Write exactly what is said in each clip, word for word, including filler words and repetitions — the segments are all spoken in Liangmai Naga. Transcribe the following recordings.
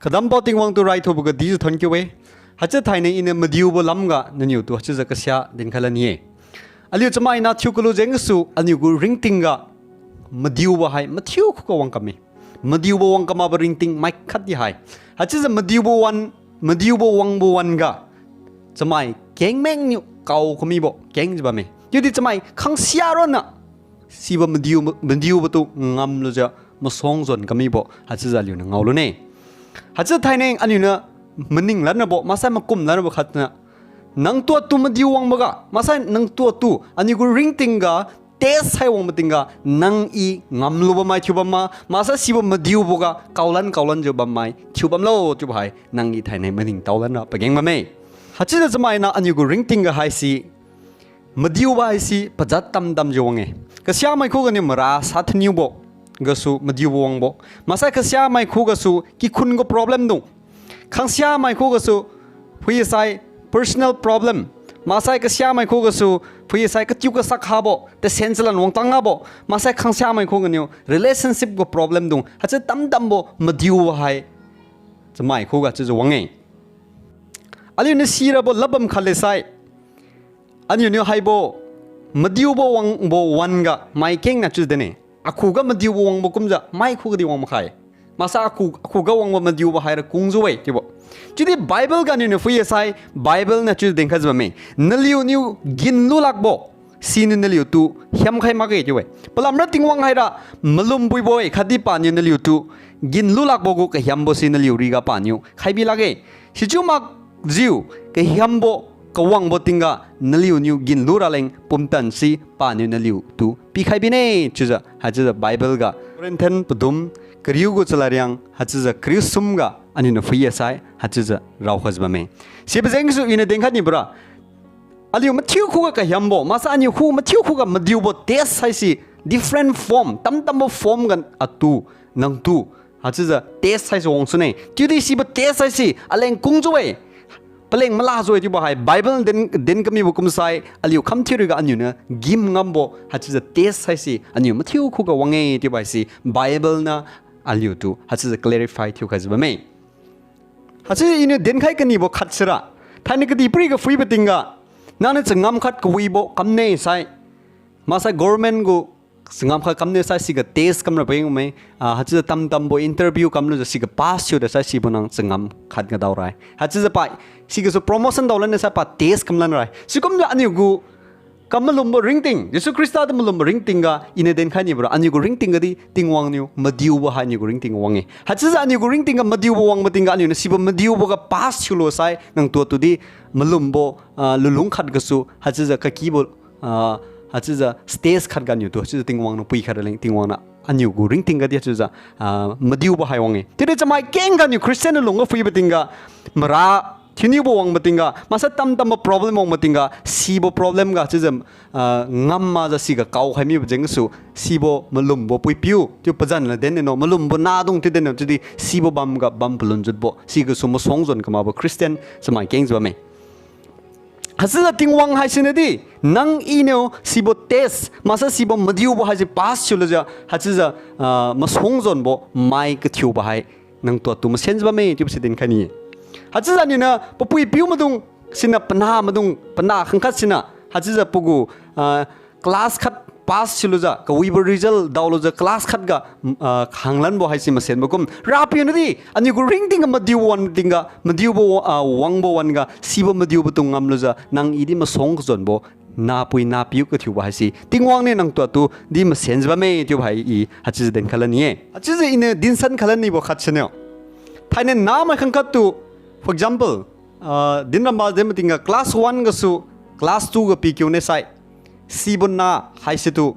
Padam pao Tingwang tu raithubo ga dijiu thonkiu-e. Haichiu thainai iniu madiubo lamga naniu tu haichiujiu kasia dinkhai lani-e. Aliu chamaina thiu kalu jeng gasu aliu gu ringtingga madiubo hai mathiu khuga wang kamme. Madiubo wang kamakbo ringting mai khatdi hai. Haichiujiu madiubo wan, madiubo wangbo wan-ga chamai kengmeng niu kao kamibo kengjiu bamme. Chiudi chamai khangsia ronna sibo madiu, madiubo tu ngamlujiu masuang jon kamibo haichiujiu aliuniu ngaolune. Haichiu thainai aliuniu maning lanrabo maksai makum lanrabo khatniu, nangtu atu madiu wangboga maksai nangtu atu aliu gu ringtingga test hai wangbo tingga nang-i ngamlubo mai thiubam ma, maksai sibo madiuboga kaolan kaolanjiu bammai thiubamlo chiubo hai nang-i thainai maningtao lanra pageng bamme. Haichiujiu chamaina aliu gu ringtingga haise madiubo haise pajat tamdamjiu wang-e. Kasiamai khuganiu mara sa thaniubo gasu madiubo wangbo. Maksai kasiamai khugasu kikhun gu problem dung. Khangsiamai khugasu phuisai personal problem. Maksai kasiamai khugasu phuisai katiu kasak habo, tasen chalan wangtang habo. Maksai khangsiamai khuganiu relationship gu problem dung. Haichiu tamdambo madiubo hai chamai khuga chiujiu wang-e. Aliuniu sirabo ladbam khat lesai, aliuniu haibo madiubo wangbo wan-ga mai kengna chiujiu din-e. Akhuga madiubo wangbo kumjiu mai khugadi wang makhai. Maksai akhu, akhuga wangbo madiubo haira kungjiu-e chiubo. Chiudi Bible ganiuniu phui-e sai, Bible niu chiujiu dinkhaijiu bamme. Naliuniu ginlu lakbo siniu naliutu hiamkhai makge chiu-e. Palamra Tingwang haira malumbuibo-e khatdi paniu naliutu ginlu lakbo gu kahiambo si naliu riga paniu khaibi lakge. Sichiu makjiu kahiambo kawangbo tingga naliuniu ginlu raleng pumtan si paniu naliutu pikhai bine chiujiu haichiujiu Bible ga Corinthian padum kariu gu chalariang haichiujiu kariu sumga aliuniu phui-e sai haichiujiu raokhaijiu bamme. Sibo jengsu iniu dinkhai nibora aliu mathiu khuga kahiambo maksai aliu khu mathiu khuga madiubo test haise different form, tamtambo form ga atu, nangtu haichiujiu test haise wangsune. Chiudi sibo test haise aleng kungjiu-e, paleng malajiu-e chiubo hai Bible din, din kamibo kumsai aliu khamthiu riga aliuniu gim ngambo haichiujiu test haise aliu mathiu khuga wang-e chiubo haise Bible niu aliutu haichiujiu clarify thiukhaijiu bamme. Haichiujiu iniu dinkhai kanibo khat sira, thainai kadihpiriga phuibo tingga nangniu changam khat kawibo kamne sai, maksai government gu changam khat kamne sai siga test kamra pageng bamme. Ah, haichiujiu tamtambo interview kamlujiu siga pass thiude sai sibo nang changam khat ga daorai. Haichiujiu pa sigasu promotion daolan-e sai pa test kamlan rai. Sikumjiu aliu gu kamalumbo ringting, Jesu Khrista tu malumbo ringting ga iniu dinkhai nibora aliu gu ringting gadi Tingwang niu madiubo hai aliu gu ringting wang-e. Haichiujiu aliu gu ringting ga madiubo wangbo tingga aliuniu sibo madiubo ga pass thiulu sai nangtu atudi malumbo, ah, lulung khat gasu haichiujiu kakibo, ah, haichiujiu stage khat ga aliutu haichiujiu Tingwang niu pui khat raleng Tingwang niu aliu gu ringting gadi haichiujiu, ah, madiubo hai wang-e. Chiudi chamai kengga aliu Christian lungga phuibo tingga mara thiuniubo wangbo tingga maksai tamtambo problem wangbo tingga sibo problem ga chiujiu, ah, ngam makjiu siga kaokhai mibo jengsu sibo malumbo puipiu chiu pazan la din-e no, malumbo nahdung chiu din-e no, chiudi sibo bamga bam palun jutbo sigasu masuang jon kamakbo Christian chamai kengjiu bamme. Haichiujiu Tingwang haisiniudi nang iniu sibo test maksai sibo madiubo haise pass thiulujiu haichiujiu, ah, masuang jonbo mai kathiubo hai nangtu atu masenjiu bamme chiubo si dinkhai ni. Haichiujiu aliuniu papui piu maidung siniu panah maidung panah khangkhat siniu haichiujiu pagu, ah, class khat pass thiulujiu kawibo result daolujiu class khat ga, ah, khanglanbo haise masenbo kum Rapiu niudi aliu gu ringting ga madiubo wan tingga madiubo, ah, wangbo wan-ga sibo madiubo tu ngamlujiu nang idi masuang kajonbo nahpui nahpiu kathiubo haise Tingwang niu nangtu atu di masenjiu bamme chiubo hai i haichiujiu dinkhai lani-e. Haichiujiu iniu dinsan khai lanibo khat siniu, thainai namai khangkhat tu, for example, ah, dinramba din matingga class one gasu class two ga pikiu ne sai, sibo nah haisitu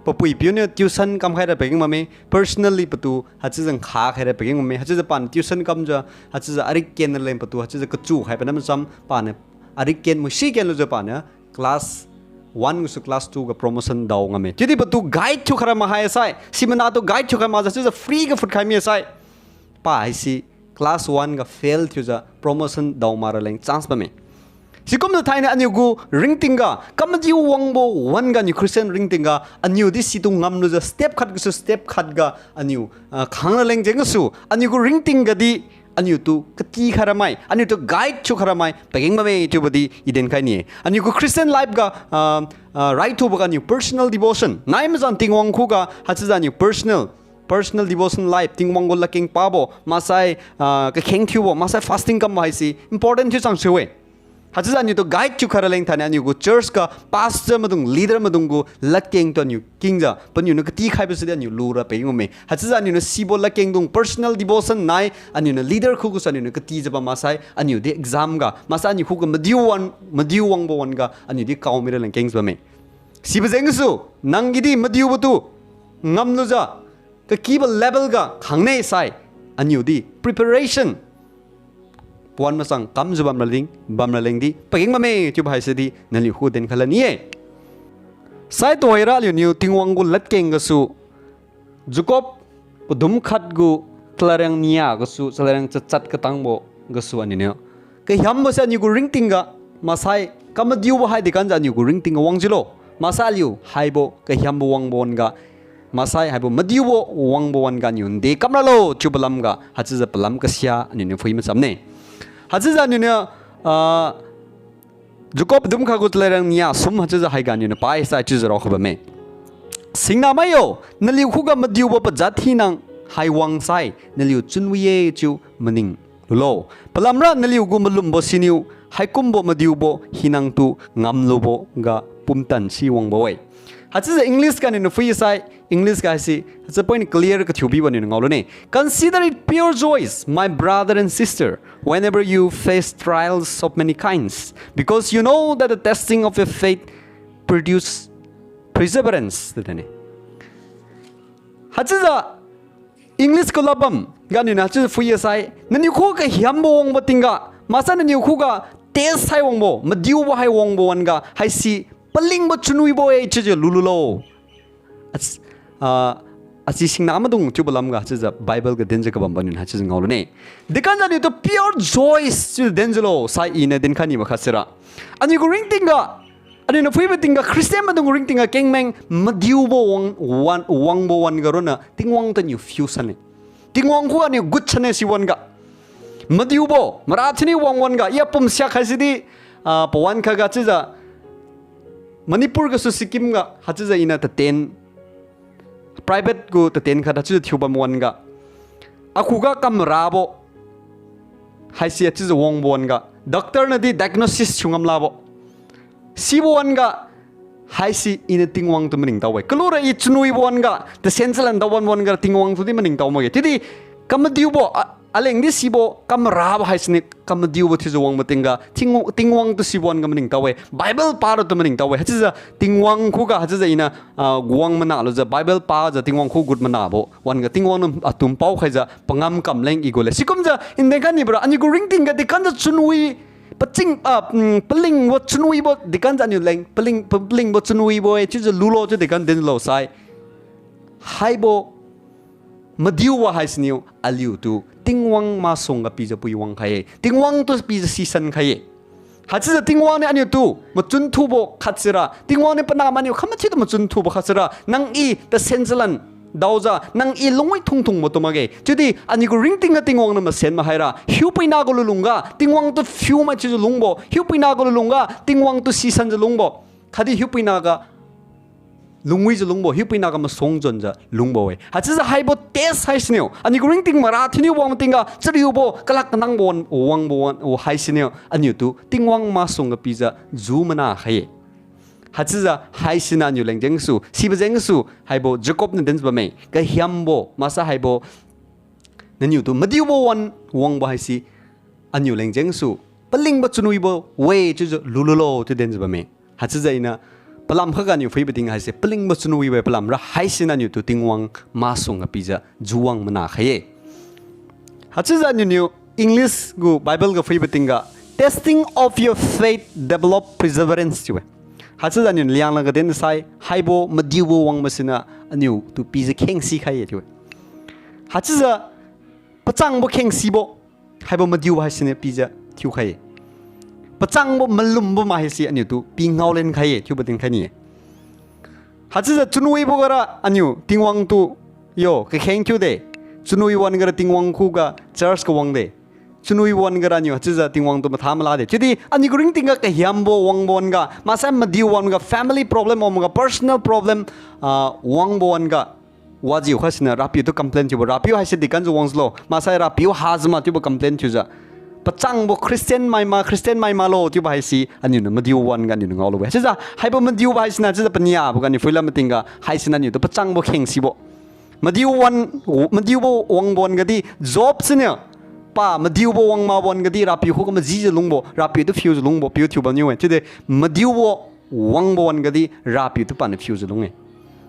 papui piuniu tuition kamkhai ra pageng bamme, personally patu haichiujiu nkha khai ra pageng bamme, haichiujiu paniu tuition kamjiu haichiujiu arik ken raleng patu haichiujiu kachu khai panam cham paniu arik ken musi kenlujiu paniu class one gasu class two ga promotion dao ngamme. Chiudi patu guide thiukhai ra mahai sai, sibo nahtu guide thiukhai makjiu haichiujiu free ga phutkhai mi sai, pa haise class one ga fail thiujiu promotion dao mak raleng chance bamme. Sikumjiu thainai aliu gu ringting ga kamadiu wangbo wan-ga aliu Christian ringting ga aliu di situ ngamlujiu step khat gasu step khat ga aliu, ah, khang raleng jeng gasu aliu gu ringting ga di aniu tu katikhai ramai, aniu tu guide thiukhai ramai pageng bamme chiubo di i dinkhai ni-e. Aniu gu Christian life ga, ah, ah, raithubo ga aniu personal devotion nai mazan Tingwang khuga haichiujiu aniu personal, personal devotion life, Tingwang gu ladkeng pabo, maksai, ah, kakheng thiubo, maksai fasting kambo haise important thiu chang sui-e. Haichiujiu aniu tu guide thiukhai raleng thainai aniu gu church ga pastor maidung, leader maidung gu ladkeng tu aniu kingjiu paniu niu katikhaibo sidi aniu lura pageng bamme. Haichiujiu aniu niu sibo ladkeng dung personal devotion nai, aniu niu leader khugasu aniu niu katijiu bam maksai aniu di exam ga, maksai aniu khuga madiu wan, madiu wangbo wan-ga aniu di kao mira leng kengjiu bamme. Sibo jengsu, nang gidi madiubo tu ngamlujiu kakibo level ga khangne sai, aniu di preparation puan masang kamjiu bam raleng, bam raleng di pageng bamme chiubo haise di naliu khu dinkhai la ni-e. Sai tuhoira aliuniu Tingwang gu ladkeng gasu, Jacob padum khat gu chalairiang nia gasu chalairiang chachat katangbo gasu aniuniu kahiambo se aniu gu ringting ga, maksai kamadiubo hai dekamjiu aniu gu ringting ga wangjiulo, maksai aliu haibo kahiambo wangbo wan-ga, maksai haibo madiubo wangbo wan-ga aniu nde kamralo chiu palamga haichiujiu palam kasia aniuniu phui machamne. Haichiujiu aniuniu, ah, Jacob padum khat gu chalairiang nia sum haichiujiu haiga aniuniu pai sai chiujiu raokhai bamme. Singnamai yo, naliu khuga madiubo pajat hinang hai wangsai naliu chunwi-e chiu maning lulo. Palamra naliu gu malumbo siniu haikumbo madiubo hinangtu ngamlubo ga pumtan si wangbo-e. Haichiujiu English ga aniuniu phui sai, English ga haise haichiu point clear kathiu bibo aniuniu ngaolune. Consider it pure joys, my brother and sister, whenever you face trials of many kinds, because you know that the testing of your faith produce perseverance, chiu dinne. Haichiujiu English gu ladbam ga aniuniu haichiujiu phui sai, naniu khu kahiambo wangbo tingga, maksai naniu khuga test hai wangbo, madiubo hai wangbo wan-ga haise palingbo chunwibo-e chiujiu lululo. As-, ah, asi singna maidung chiubo lamga chiujiu Bible ga dinjiu kabambo aniu haichiujiu ngaolune. Dekamjiu aniu tu pure joys chiu dinjiulo sai iniu dinkhai nibo khat sira, aniu gu ringting ga, aniuniu phuibo tingga Christian maidung gu ringting ga kengmeng madiubo wang, wan, wangbo wan-ga ronna Tingwang tu aniu phiu sanne. Tingwang khu aniu good sanne si wan-ga. Madiubo, mara thiuniu wang wan-ga, i apum siak khai sidi, ah, pawan khatga chiujiu Manipur gasu Sikkim ga haichiujiu iniu taten, private gu taten khat haichiujiu thiubam wan-ga, akhuga kamarabo haise haichiujiu wangbo wan-ga, doctor nadi diagnosis thiu ngam labo. Sibo wan-ga haise iniu Tingwang tu maningtao-e. Kalura i chunwibo wan-ga, tasen chalan daowan wan-ga Tingwang tu di maningtao makge. Chiudi kamadiubo, a, aleng di sibo kamarabo haisiniu kamadiubo thiujiu wangbo tingga, Ting-, Tingwang tu sibo wan-ga maningtao-e. Bible paro tu maningtao-e. Haichiujiu Tingwang khuga haichiujiu iniu, ah, guang mana lujiu Bible pajiu Tingwang khu good manabo wan-ga Tingwang niu atum paokhaijiu pangam kam leng i gule. Sikumjiu inde kha nibora, aniu gu ringting ga dekamjiu chunwi, paching, ah, mm, palingbo chunwibo dekamjiu aniu leng paling, pa-, palingbo chunwibo-e chiujiu lulo chiu dekam dinlo sai, haibo madiubo haisiniu aliutu Tingwang masuangga pijiu pui wang khai-e. Tingwang tu pijiu sisan khai-e. Haichiujiu Tingwang niu aniutu machun thubo khat sira, Tingwang niu panah maniu khamathiutu machun thubo khat sira, nang i tasen chalan daojiu, nang i lungwi thungthungbo tu makge. Chiudi aniu gu ringting ga Tingwang niu masen mahaira, hiupuina gu lulungga Tingwang tu phiumai chiujiu lungbo, hiupuina gu lulungga Tingwang tu sisanjiu lungbo, khatdi hiupuina ga lungwijiu lungbo, hiupuina ga masuang jonjiu lungbo-e. Haichiujiu haibo test haisiniu, aniu gu ringting mara thiuniu wangbo tingga, chariubo, kalak kanangbo wan, wangbo wan, haisiniu aniutu Tingwang masuangga pijiu ju mana khai-e. Haichiujiu haisiniu aniu leng jengsu, sibo jengsu, haibo Jacob niu dinjiu bamme, kahiambo, maksai haibo, naniutu madiubo wan wangbo haise, aniu leng jengsu, palingbo chunwibo-e chiujiu lululo chiu dinjiu bamme. Haichiujiu iniu palam khatga aniu phuibo ting haise, palingbo chunwibo-e palamra haisiniu aniutu Tingwang masuangga pijiu juwang mana khai-e. Haichiujiu aniuniu English gu Bible ga phuibo tingga, testing of your faith develop perseverance chiu-e. Haichiujiu aniu lianglaga dinsai, haibo madiubo wangbo siniu aniutu pijiu khengsi khai-e chiu-e. Haichiujiu pachangbo khengsibo, haibo madiubo haisiniu pijiu thiukhai-e. Pachangbo malumbo mai haise aniutu pi ngaolen khai-e chiubo dinkhai ni-e. Haichiujiu chunwibo gara aniu Tingwang tu yo kakheng thiude. Chunwi wan gara Tingwang khuga church ga wangde. chunwibo wan-ga ra aniu haichiujiu Tingwang tu matha malade. Chiudi aniu gu ringting ga kahiambo wangbo wan-ga, maksai madiubo wan-ga, family problem wangga, personal problem, ah, wangbo wan-ga, wajiu khat siniu Rapiu tu complain thiubo, Rapiu haise dekamjiu wangjiulo, maksai Rapiu hajiu ma chiubo complain thiujiu, pachangbo Christian mai ma, Christian mai malo chiubo haise aniu niu madiubo wan-ga aniu niu ngaolube. Haichiujiu haibo madiubo haisiniu chiujiu paniabo ga aniu phuilam matingga, haisiniu aniu tu pachangbo khengsibo. Madiu wan, madiubo wangbo wan-ga di Job siniu, pa madiubo wang mabo wan-ga di Rapiu khuga majijiu lungbo, Rapiu tu phiujiu lungbo, piu thiu bamniu-e. Chiudi madiubo wangbo wan-ga di Rapiu tu paniu phiujiu lung-e.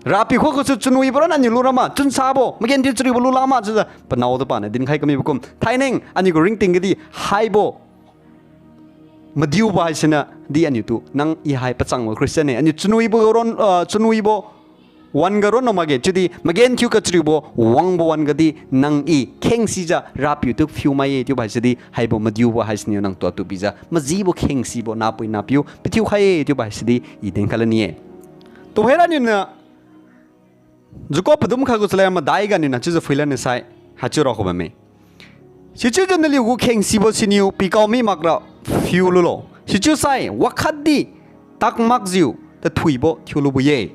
Rapiu khugasu chunwibo ronna aniu lura ma, chunsabo, magenthiu chariubo lula ma chiujiu panao tu paniu dinkhai kamibo kum, thainai aniu gu ringting ga di haibo madiubo haisiniu di aniu tu, nang i hai pachangbo Christian ne, aniu chunwibo ron, ah, chunwibo wan-ga ron lo makge, chiudi magenthiu kachariubo wangbo wan-ga di nang i khengsijiu Rapiu tu phiumai-e chiubo haise di haibo madiubo haisiniu nangtu atu pijiu majibo khengsibo nahpui nahpiu pithiu khai-e chiubo haise di i dinkhai lani-e. Tuhoira aniu niu Jacob padum khat gu chalai madai ga aniu niu chiujiu phuilan nisai, haichiu rao khubamme. Sichiujiu naliu gu khengsibo siniu pikao mi makra phiu lulo. Sichiusai wakhat di tak makjiu tathuibo thiulubo-e.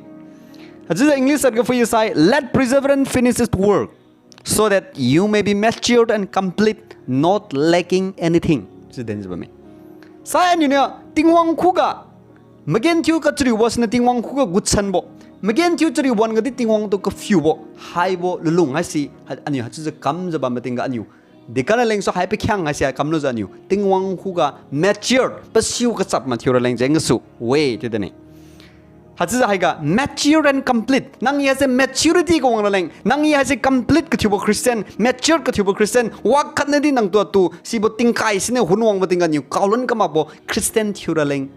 Haichiujiu English at ga phui sai, let perseverance finish its work, so that you may be matured and complete, not lacking anything, chiu dinjiu bamme. Sai aniu niu Tingwang khuga magenthiu kachariubo siniu Tingwang khuga gutsanbo, magenthiu chariubo wan-ga di Tingwang tu kaphiubo, haibo lulung haise, ha, aniu haichiujiu kamjiu bam matingga aniu dekara lengsu hai pakhiang haise kamlujiu aniu Tingwang khuga matured, pasiu kachap mathiu raleng jeng gasu we chiu dinne. Haichiujiu haiga mature and complete, nang i haise maturity ga wang raleng, nang i haise complete kathiubo Christian, matured kathiubo Christian, wakhatna di nangtu atu sibo tingkai siniu hun wangbo tingga aniu kaolun kamakbo Christian thiu raleng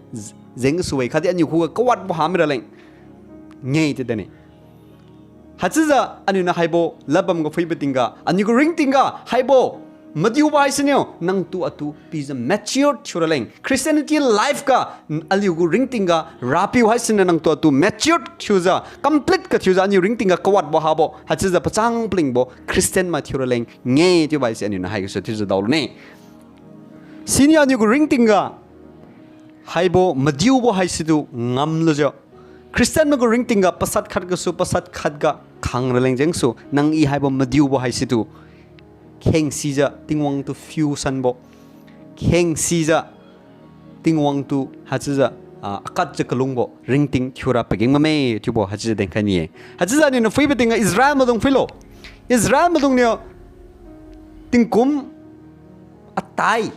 jeng gasu-e, khatdi aniu khuga kawatbo hami raleng nge chiu dinne. Haichiujiu aniu niu haibo ladbam ga phuibo tingga, aniu gu ringting ga haibo madiubo haisiniu nangtu atu pijiu matured thiu raleng, Christianity life ga aliu gu ringting ga Rapiu haisiniu nangtu atu matured thiujiu, complete kathiujiu aniu ringting ga kawatbo habo, haichiujiu pachang palingbo Christian mai thiu raleng nge chiubo haise aniu niu haigasu chiujiu daolune. Siniu aniu gu ringting ga haibo madiubo haisitu ngamlujiu, Christian mai gu ringting ga pasat khat gasu pasat khat ga khang raleng jengsu, nang i haibo madiubo haisitu khengsijiu Tingwang tu phiu sanbo, khengsijiu Tingwang tu haichiujiu, ah, akatjiu kalungbo ringting thiura pageng bamme chiubo haichiujiu dinkhai ni-e. Haichiujiu aniu niu phuibo tingga Israel maidung phuilo. Israel maidung niu tingkum atai,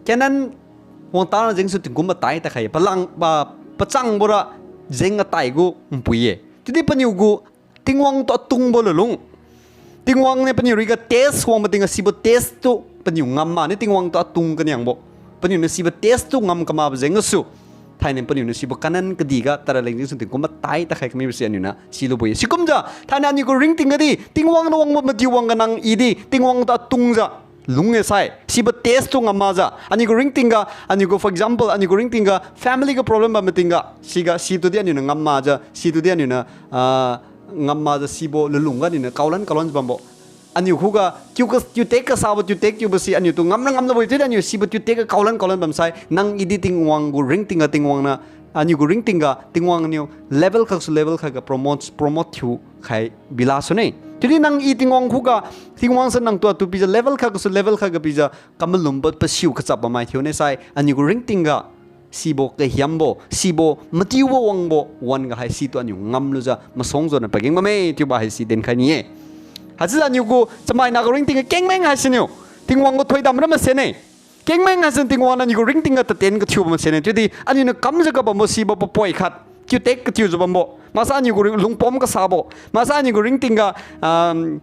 Canaan wangtara jengsu tingkum atai takhai, palang, pa, pachangbo ra jeng atai gu npui-e. Chiudi paniu gu Tingwang tu atungbo lulung, Tingwang niu paniu riga test wangbo tingga sibo test tu paniu ngam mani Tingwang tu atung kaniangbo. Paniu niu sibo test tu ngam kamakbo jeng gasu, thainai paniu niu sibo Canaan kadih ga tadra leng jengsu tingkum atai takhai kamibo si aniu niu silubo-e. Sikumjiu thainai aniu gu ringting ga di Tingwang niu wangbo madiu wangga nang i di Tingwang tu atungjiu lung-e sai, sibo test tu ngam makjiu, aniu gu ringting ga, aniu gu, for example, aniu gu ringting ga family ga problem bam matingga, siga situ di aniu niu ngam makjiu, situ di aniu niu, ah, ngam makjiu sibo lulung ga aniu niu kaolan kaolan bambo. Aniu khuga tiu ka, tiutek kasabo, tiutek tiubo si aniu tu ngamra ngam lubo-e, chiudi aniu sibo tiutek ga kaolan kaolan bam sai, nang i di Tingwang gu ringting ga Tingwang niu, aniu gu ringting ga Tingwang niu level khat gasu level khat ga promote, promote thiukhai bila sune. Chiudi nang i Tingwang khuga, Tingwang sa nangtu atu pijiu level khat gasu level khat ga pijiu kamalumbo pasiu kachap bammai thiune sai, aniu gu ringting ga sibo kahiambo, sibo matiubo wangbo wan-ga hai situ aniu ngamlujiu masuang jonna pageng bamme chiubo haisi dinkhai ni-e. Haichiujiu aniu gu chamaina gu ringting ga kengmeng haisiniu Tingwang gu thoidam ra masenne. Kengmeng haisiniu Tingwang niu aniu gu ringting ga tatien kathiubo masenne. Chiudi aniu niu kamjiu kabambo sibo papoi khat, tiutek kathiujiu bambo, maksai aniu gu ring, lungpom kasabo, maksai aniu gu ringting ga, um,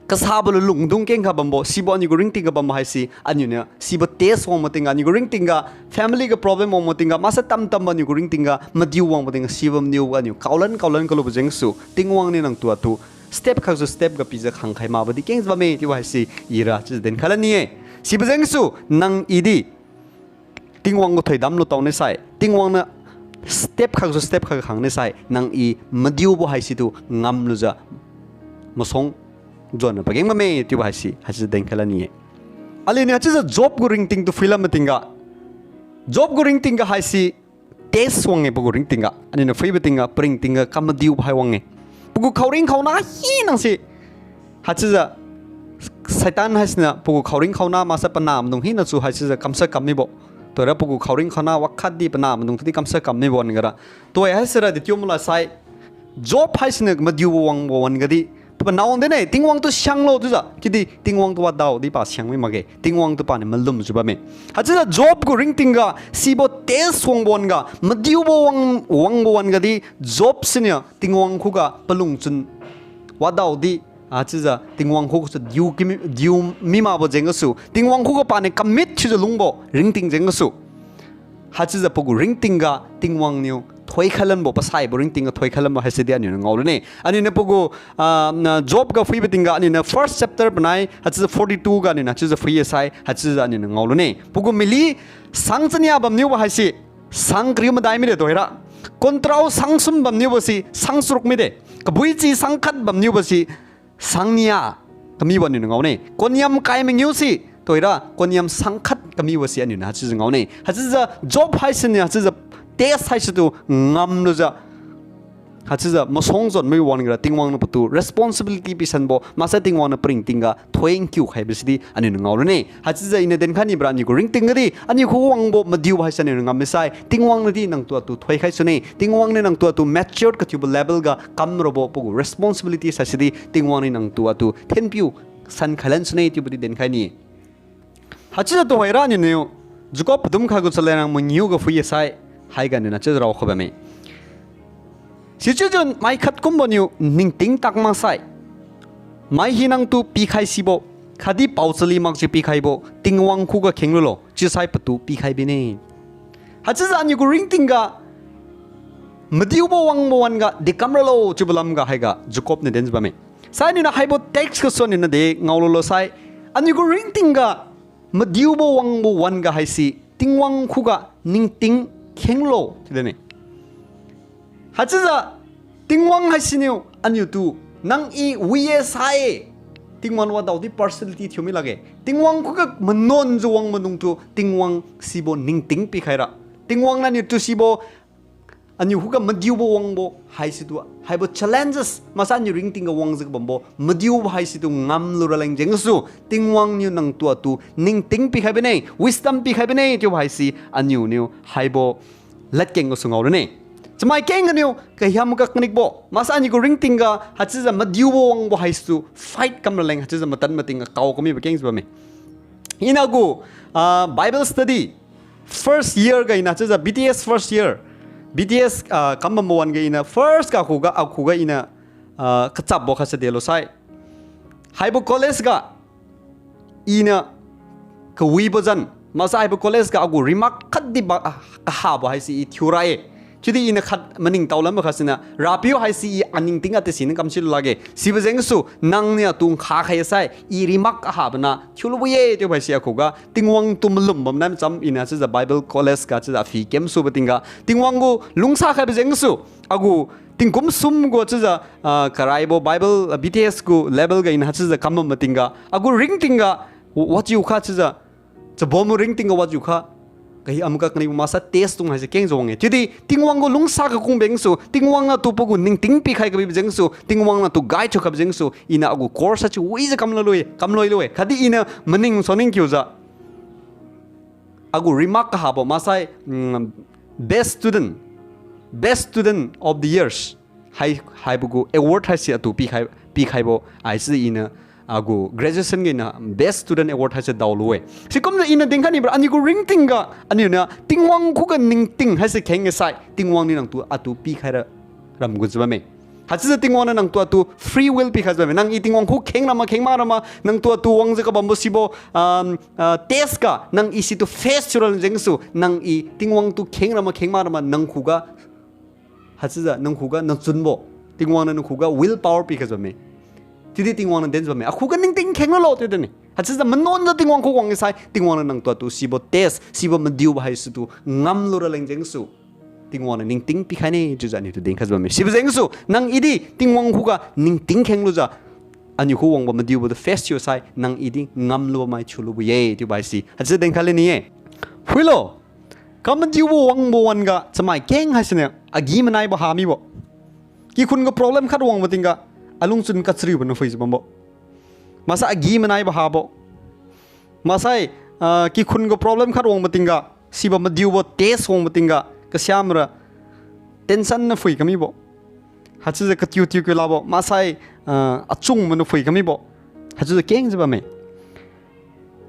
kasabo lulungdung kengkha bambo, sibo aniu gu ringting ga bambo haise aniu niu sibo test wang matingga, aniu gu ringting ga family ga problem wang matingga, maksai tamtambo aniu gu ringting ga madiu wang matingga, sibo maniu ga aniu kaolan kaolan kalubo jengsu Tingwang niu nangtu atu step khatsu step ga pijiu khangkhai makbo di kengjiu bamme chiubo haisi ira chiujiu dinkhai la ni-e. Sibo jengsu nang i di Tingwang gu thoidam lutao ne sai, Tingwang niu step khatsu step khat khang ne sai, nang i madiubo haisitu ngamlujiu masuang jonna pageng bamme chiubo haisi haichiujiu dinkhai la ni-e. Aliuniu haichiujiu Job gu ringting tu phuilam matingga, Job gu ringtingga haise test wang-e, pagu ringtingga. Aniuniu phuibo tingga, paringtingga kam madiubo hai wang-e. Pagu khaoring khaona hinase, haichiujiu Satan haisiniu pagu khaoring khaona maksai panah maidung hinasu haichiujiu kamshat kam mibo. Tuhoira pagu khaoring khaona wakhatdi panah maidung tudi kamshat kam mibo wan-ga ra. Tuhoi haisira detiu malasai, Job haisiniu madiubo wangbo wan-ga di, panao dine, Tingwang tu sianglo chiujiu, chiudi Tingwang tu wadaodi pa siang mi makge, Tingwang tu paniu malumjiu bamme. Haichiujiu Job gu ringtingga sibo test wangbo wan-ga, madiubo wang, wangbo wan-ga di, Job siniu Tingwang khuga palungchun wadaodi, haichiujiu Tingwang khugasu diu kimi, diu mi makbo jeng gasu, Tingwang khuga paniu commit thiujiu lungbo ringting jeng gasu, haichiujiu pagu ringtingga Tingwang niu thoikhailanbo, pasaibo ringtingga thoikhailanbo haise di aniuniu ngao lune. Aniuniu pagu, ah, na Job ga phuibo tingga, aniuniu first chapter panai, haichiujiu forty two ga aniuniu haichiujiu phuiye sai, haichiujiu aniuniu ngao lune. Pagu mily sang chania bamniubo haise sang kariu madai mide tuhoira. Kontrao sang sum bamniubo se sang charuk mide. Kabui chi sang khat bamniubo se sang nia kamibo aniuniu ngaone. Konyam kai mangiu se, tuhoira, konyam sang khat kamibo se aniuniu haichiujiu ngaone. Haichiujiu Job haisiniu haichiujiu test haisitu ngamlujiu, haichiujiu masuang jon mibo wan-ga ra Tingwang niu patu responsibility pisanbo, maksai Tingwang niu paringtingga thoi nkiu khaibo sidi aniuniu ngao lune. Haichiujiu iniu dinkhai nibo ra aniu gu ringtingga di, aniu khu wangbo madiubo haise aniuniu ngam misai, Tingwang niu di nangtu atu thoikhai sune, Tingwang niu nangtu atu matured kathiubo level ga kamrabo pagu responsibility haise di Tingwang niu nangtu atu thinpiu san khailan sune chiubo di dinkhai ni. Haichiujiu tuhoira aniuniu Jacob padum khat gu chalanrang mangiu ga phuiye sai, haiga aniuniu haichiujiu raokhai bamme. Sichiujiu mai khat kumbo niu ningting tak maksai, mai hinatu pikhai sibo, khatdi paochali makjiu pikhaibo, Tingwang khuga kheng lulo, chiusai patu pikhai bine. Haichiujiu aniu gu ringtingga madiubo wangbo wan-ga dekam ralo chiubo lamga haiga Jacob niu dinjiu bamme. Sai aniuniu haibo text gasu aniuniu de ngao lulo sai, aniu gu ringtingga madiubo wangbo wan-ga haise Tingwang khuga ningting khenglo chiu dine. Haichiujiu Tingwang haisiniu aniutu nang i wiye sa-e, Tingwang wadaodi personality thiumi lakge. Tingwang khuga manuanjiu wang maidungtu Tingwang sibo ningting pikhaira, Tingwang niu aniutu sibo, aniu khuga madiubo wangbo haisitu, haibo challenges maksai aniu ringtingga wangjiu kabambo madiubo haisitu ngamlu raleng jengsu, Tingwang niu nangtu atu ningting pikhai bine, wisdom pikhai bine chiubo haise aniuniu haibo ladkeng gasu ngao lune. Chamai keng ganiu kahiam kaknipbo maksai aniu gu ringtingga haichiujiu madiubo wangbo haisitu fight kam raleng haichiujiu matan matingga kao kamibo kengjiu bamme. Iniu agu, ah, Bible study first year ga iniu haichiujiu B T S first year, B T S, ah, kambambo wan-ga iniu first ga akhuga, akhuga iniu, ah, kachapbo khatse delo sai, haibo college ga iniu kawibo zan maksai haibo college ga agu remark khatdi ba, ah, kahabo haise i thiura-e. Chiudi iniu khat maningtao lambo khatsiniu, Rapiu haise i aningting ate siniu kamsilu lakge. Sibo jengsu nangniu atu nkha khai sai i remark kahabona thiulubo ye chiubo haise akhuga Tingwang tu malum bamnai macham iniu haichiujiu Bible college ga chiujiu aphi kemsubo tingga Tingwang gu lungsa khaibo jengsu, agu tingkum sum gu chiujiu, ah, karaibo Bible, ah, B T S gu level ga iniu haichiujiu kambam matingga agu ringtingga wajiukha chiujiu, chabom ringtingga wajiukha, kahiam kaknipbo maksai test dung haise kengjiu wang-e. Chiudi Tingwang gu lungsa kakung bengsu, Tingwang niu atu pagu ningting pikhai kabibo jengsu, Tingwang niu atu guide thiukhaibo jengsu, iniu agu course haise wijiu kamlo lui, kamloi lu-e. Khatdi iniu maning suaning kiujiu agu remark kahabo maksai, mm, best student, best student of the years hai, haibo gu award haise atu pikhai, pikhaibo haise iniu agu graduation ga iniu best student award haise daolu-e. Sikumjiu iniu dinkhai nibo ra aniu gu ringtingga aniuniu Tingwang khuga ningting haise kheng-e sai Tingwang niu nangtu atu pikhaira ram gunjiu bamme. Haichiujiu Tingwang niu nangtu atu free will pikhaijiu bamme. Nang i Tingwang khu kheng rama kheng mak rama nangtu atu wangjiu kabambo sibo, um, ah, test ga nang i situ face thiura jengsu nang i Tingwang tu kheng rama kheng mak rama nang khuga haichiujiu nang khuga nang chunbo, Tingwang niu nang khuga will power pikhaijiu bamme. Chiudi Tingwang niu dinjiu bamme, akhuga ningting kheng lulo chiu dinne. Haichiujiu manuanjiu Tingwang khu wang-e sai Tingwang niu nangtu atu sibo test, sibo madiubo haisitu ngamlu raleng jengsu Tingwang niu ningting pikhaine chiujiu aniutu dinkhaijiu bamme. Sibo jengsu nang i di Tingwang khuga ningting kheng lujiu aniu khu wangbo madiubo tu face thiu sai, nang i di ngamlu mai thiulubo ye, chiubo haise. Haichiujiu dinkhai lani ye. Phuilo, kamadiubo wangbo wan-ga chamai keng haisiniu, agi-manaibo ha mibo. Kikhun gu problem khat wangbo tingga, alungchun kachariubo niu phuijiu bambo. Maksai agi-manaibo habo. Maksai, ah, kikhun gu problem khat wangbo tingga, sibo madiubo test wangbo tingga, kasiamra tension niu phui kamibo. Haichiujiu katiu tiu kiu labo, maksai, ah, achung maniu phui kamibo. Haichiujiu kengjiu bamme.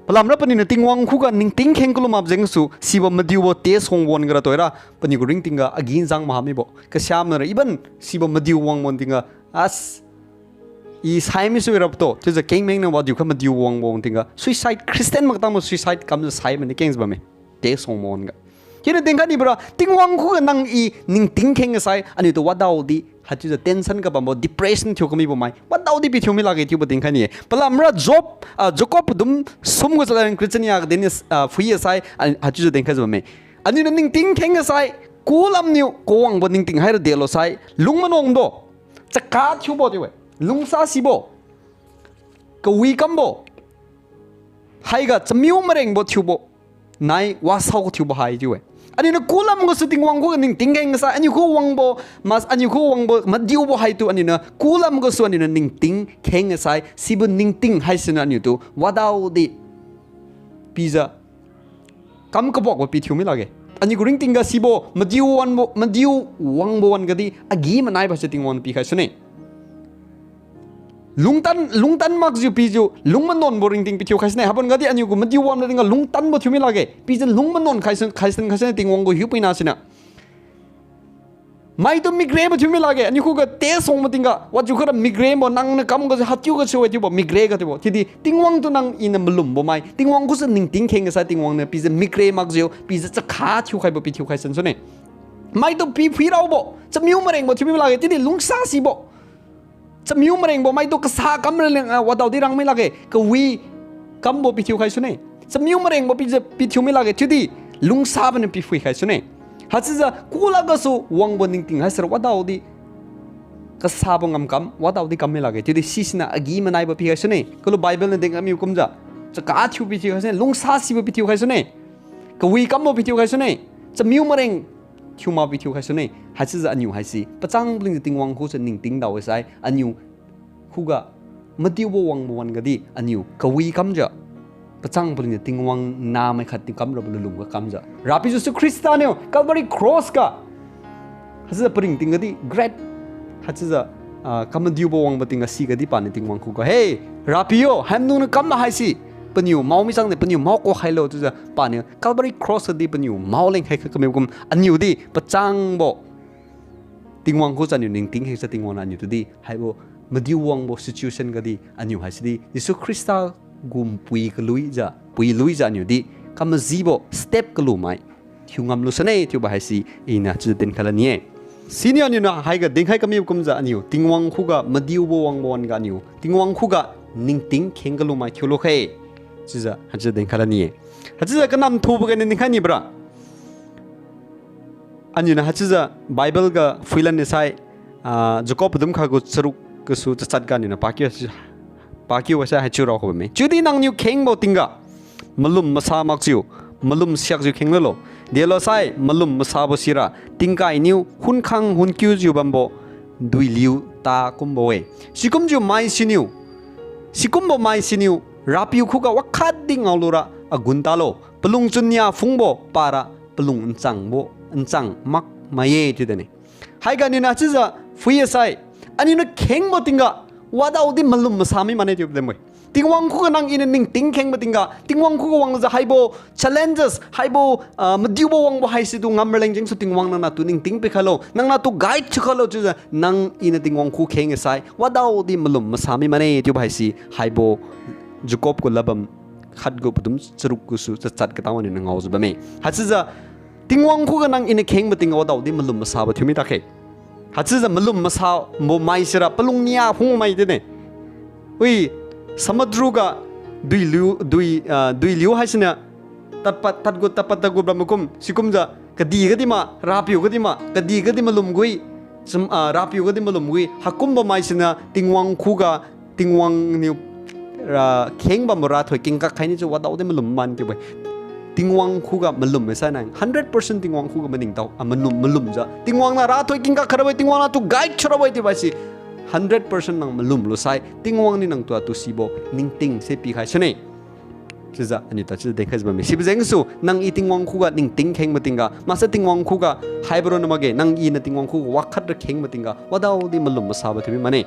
Palamra paniu niu Tingwang khuga ningting kheng kalu mak jengsu, sibo madiubo test wangbo wan-ga ra toira, paniu gu ringting ga agi nzang maha mibo. Kasiamra even sibo madiu wangbo tingga, as, i sai mi sui rap to, chiujiu kengmeng niu wadiu kha madiu wangbo tingga. Suicide, Christian mak tangbo suicide kamjiu sai mani kengjiu bamme. Test wangbo wan-ga. Chiuniu dinkhai nibo ra, Tingwang khuga nang i ningting kheng sai, aniu tu wadaodi, haichiujiu tension ga bambo, depression thiu kamibo mai, wadaodi pithiu mi lakge chiubo dinkhai ni-e. Palamra Job, ah, Jacob padum sum gu chaleng Christian ya ga din, ah, phui sai, ah, haichiujiu dinkhaijiu bamme. Aniu niu ningting kheng sai, kulam niu kawangbo ningting haira delo sai, lung manuangbo, chaka thiubo chiu-e, lungsa sibo, kawi kambo, haiga chamiu marengbo thiubo, nai wasao thiubo hai chiu-e. Aniu niu kulam gasu Tingwang khuga ningting kheng sai, aniu khu wangbo, mas aniu khu wangbo madiubo haitu aniu niu kulam gasu aniu niu ningting kheng sai, sibo ningting haisiniu aniu tu wadaodi pijiu kam kabuakbo pithiu mi lakge. Aniu gu ringting ga sibo madiu wanbo, madiu wangbo wan-ga di agi-manaibo se Tingwang niu pikhai sune. Lungtan, lungtan makjiu pijiu lung manuanbo ringting pithiu khai sune. Haibo wan-ga di aniu gu madiu wanbo tingga lungtanbo thiu mi lakge. Pijiu lung manuan khai sun, khai sun, khai sune Tingwang gu hiupuina siniu. Maitu migraibo thiu mi lakge, aniu khuga test wangbo tingga, wajiu khuga migraibo nang niu kam gasu, haichiu gasu, haichiubo, migrai ga chiubo. Chiudi, Tingwang tu nang iniu malumbo mai, Tingwang khusu ningting kheng sai, Tingwang niu pijiu migrai makjiu, pijiu chakha thiukhaibo pithiu khai sun sune. Maitu pi phuiraobo, chamiu marengbo thiu mi lakge, chiudi lungsa sibo. Chamiu marengbo maitu kasa kam raleng, ah, wadaodi rang mi lakge, kawi kambo pithiu khai sune. Chamiu marengbo pijiu pithiu mi lakge, chiudi lungsabo niu piphui khai sune. Haichiujiu kula gasu wangbo ningting haisira wadaodi kasabo ngamkam, wadaodi kam mi lakge, chiudi sisiniu agi-manaibo pikhai sune. Kalu Bible niu dinkhai mibo kumjiu, chaka thiu pithiu khai sune, lungsa sibo pithiu khai sune. Kawi kambo pithiu khai sune. Chamiu mareng thiu mak pithiu khai sune. Haichiujiu aniu haise pachang palingjiu Tingwang khusu ningting dao sai, aniu khuga madiubo wangbo wan-ga di aniu kawi kamjiu, pachang palingjiu Tingwang namai khat tingkam rabo lulung ga kamjiu, Rapiu Jesu Khrista niu Calvary Cross ga, haichiujiu paringting ga di great, haichiujiu, ah, kamadiubo wangbo tingga siga di paniu Tingwang khuga, He, Rapiu yo, haimnung niu kam haise paniu mao mi chang ne, paniu mao ko khailo, chiujiu paniu Calvary Cross ga di paniu mao leng khai kha kamibo kum, aniu di pachangbo Tingwang khujiu aniu ningting kheng sai Tingwang niu aniu tu di haibo madiu wangbo situation ga di aniu haisi di Jesu Khrista gu pui kaluijiu, pui luijiu aniu di kamajibo step kalu mai thiu ngamlu sune chiubo haise iniu chiujiu dinkhai lani-e. Siniu aniu niu haiga dinkhai kamibo kumjiu aniu Tingwang khuga madiubo wangbo wan-ga aniu Tingwang khuga ningting kheng kalu mai thiulu khe. Chiujiu haichiujiu dinkhai lani-e. Haichiujiu kanam thubo ga niu dinkhai nibo ra, aniu niu haichiujiu Bible ga phuilan ni sai, ah, Jacob padum khat gu charuk gasu chachat ga aniu niu pakiu, pakiu sai haichiu rao kha bamme. Chiudi nangniu khengbo tingga malum masa makjiu, malum siakjiu kheng lulo. Delo sai malum masabo sira tingkai niu hunkhang hunkiujiu bambo duiliu ta kumbo-e. Sikumjiu mai siniu, sikumbo mai siniu Rapiu khuga wakhatdi ngaolura agun talo. Palung chunnia phungbo para palung nchangbo, nchang makmai-e chiu dinne. Haiga aniu niu haichiujiu phui sai, aniu niu khengbo tingga wadaodi malum masa mi mane chiu dinbo-e. Tingwang khuga nang iniu ningting khengbo tingga, Tingwang khuga wangjiu haibo challenges, haibo, ah, madiubo wangbo haisitu ngam raleng jengsu Tingwang nang natu ningting pikhailo, nang natu guide thiukhailo chiujiu nang iniu Tingwang khu kheng sai wadaodi malum masa mi mane chiubo haise haibo Jacob gu ladbam khat gu padum charuk gasu chachat katang wan niu ngaojiu bamme. Haichiujiu Tingwang khuga nang iniu khengbo tingga wadaodi malum masabo thiumi takhe. Haichiujiu malum masabo mai sira palung nia phungmai dinne. Wi, samudru ga duiliu, dui, ah, duiliu haisiniu tadpad, tadgu, tadpad, tadgu bambo kum, sikumjiu kadih gadi ma, Rapiu gadi ma, kadih gadi malum gui, sum, ah, Rapiu gadi malum gui, haikumbo mai siniu Tingwang khuga Tingwang niu ra kheng bambo rathoi kengkak khai ni chiu wadaodi malum man chiubo-e. Tingwang khuga malum maisai nang hundred percent Tingwang khuga maningtao, ah, malum, malumjiu Tingwang niu rathoi kengkak khai rabo-e, Tingwang niu atu guide thiu rabo-e chiubo haise hundred percent nang malum lusai Tingwang niu nangtu atu sibo ningting se pikhai sune. Chiujiu aniu ta chiujiu dinkhai jiu bamme. Sibo jengsu nang i Tingwang khuga ningting kheng matingga, maksai Tingwang khuga haibo ronna makge, nang i niu Tingwang khuga wakhat ra kheng matingga wadaodi malum masabo thiumi mane.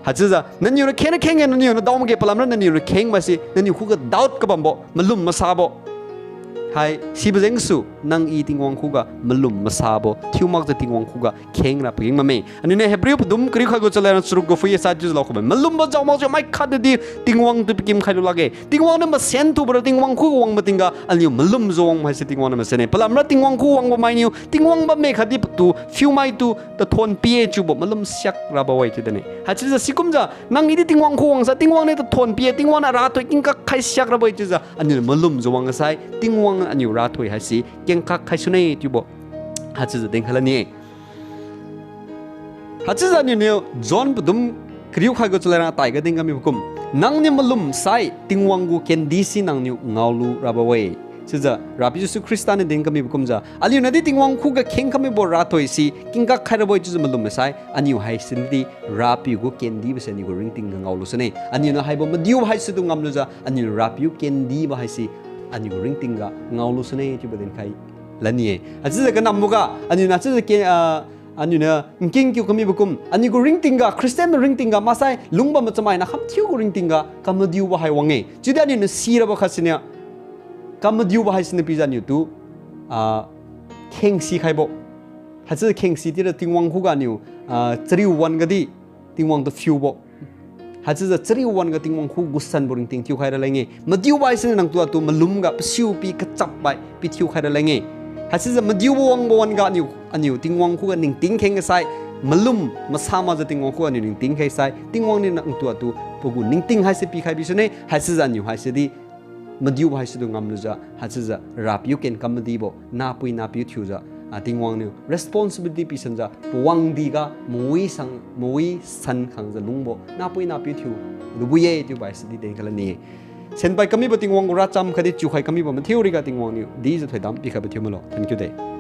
Haichiujiu naniu ra kheng ra kheng-e, naniu niu dao makge, palamra naniu ra kheng maise naniu khuga doubt kabambo, malum masabo hai sibo jengsu nang i Tingwang khuga malum masabo thiu makjiu Tingwang khuga kheng ra pageng bamme. Aniu niu Hebrew padum kariu khatgu chalairang charuk gu phui-e sai chiujiu lau khamme. Malumbo jao makjiu mai khatdi Tingwang tu pikim khailu lakge. Tingwang niu masen thubo ra Tingwang khuga wang matingga aliu malumjiu wang haise Tingwang niu masenne. Palamra Tingwang khu wangbo mainiu Tingwang bamme khatdi patu phiumaitu tathon pi-e chiubo malum siak rabo-e chiu dinne. Haichiujiu sikumjiu nang i di Tingwang khu wangsai Tingwang niu tathon pi-e, Tingwang niu rathoi kengkak khai siak rabo-e chiujiu aniu niu malumjiu wang sai Tingwang aniu rathoi haise kengkak khai sune chiubo haichiujiu dinkhai lani-e. Haichiujiu aniu niu John padum kariu khatgu chalairang atai ga din kamibo kum, nangniu malum sai Tingwang gu kendi si nangniu ngaolu rabo-e. Chiujiu Rapiu Jesu Khrista niu din kamibo kumjiu aliu niu di Tingwang khuga kheng kamibo rathoi si kengkak khai rabo-e chiujiu malum masai aniu haisi di Rapiu gu kendibo se aniu gu ringting ga ngaolu sune. Aniu niu haibo madiubo haisitu ngamlujiu aniu Rapiu kendibo haise aniu gu ringting ga ngaolu sune chiubo dinkhai lani-e. Haichiujiu kanamboga aniu niu haichiujiu ke, ah, aniu niu nking kiu kamibo kum, aniu gu ringting ga, Christian ringting ga, maksai lungbam machamai niu khamthiu gu ringting ga kamadiubo hai wang-e. Chiudi aniu niu sirabo khat siniu kamadiubo haisiniu pijiu aniu tu, ah, khengsi khaibo. Haichiujiu khengsi tira Tingwang khuga aniu, ah, chariu wan-ga di Tingwang tu phiubo. Haichiujiu chariu wan-ga Tingwang khu gusanbo ringting thiukhai raleng-e. Madiubo haisiniu nangtu atu malum ga pasiu pi kachap bai pithiukhai raleng-e. Haichiujiu madiubo wangbo wan-ga aniu, aniu Tingwang khuga ningting kheng sai, malum masa makjiu Tingwang khu aniu ningting kheng sai, Tingwang niu nangtu atu pagu ningting haise pikhai bisune, haichiujiu aniu haisi di madiubo haisitu ngamlujiu, haichiujiu Rapiu ken kam madibo, nahpui nahpiu thiujiu, ah, Tingwang niu responsibility pisanjiu, pawang diga mawi sang, mawi san khangjiu lungbo, nahpui nahpiu thiu lubo-e chiubo haisi di dinkhai lani-e. Senpai kamibo Tingwang gu racham khatdi chiukhai kamibo mathiu riga Tingwang niu dijiu thoidam pikhaibo thiu malo. Thank you de.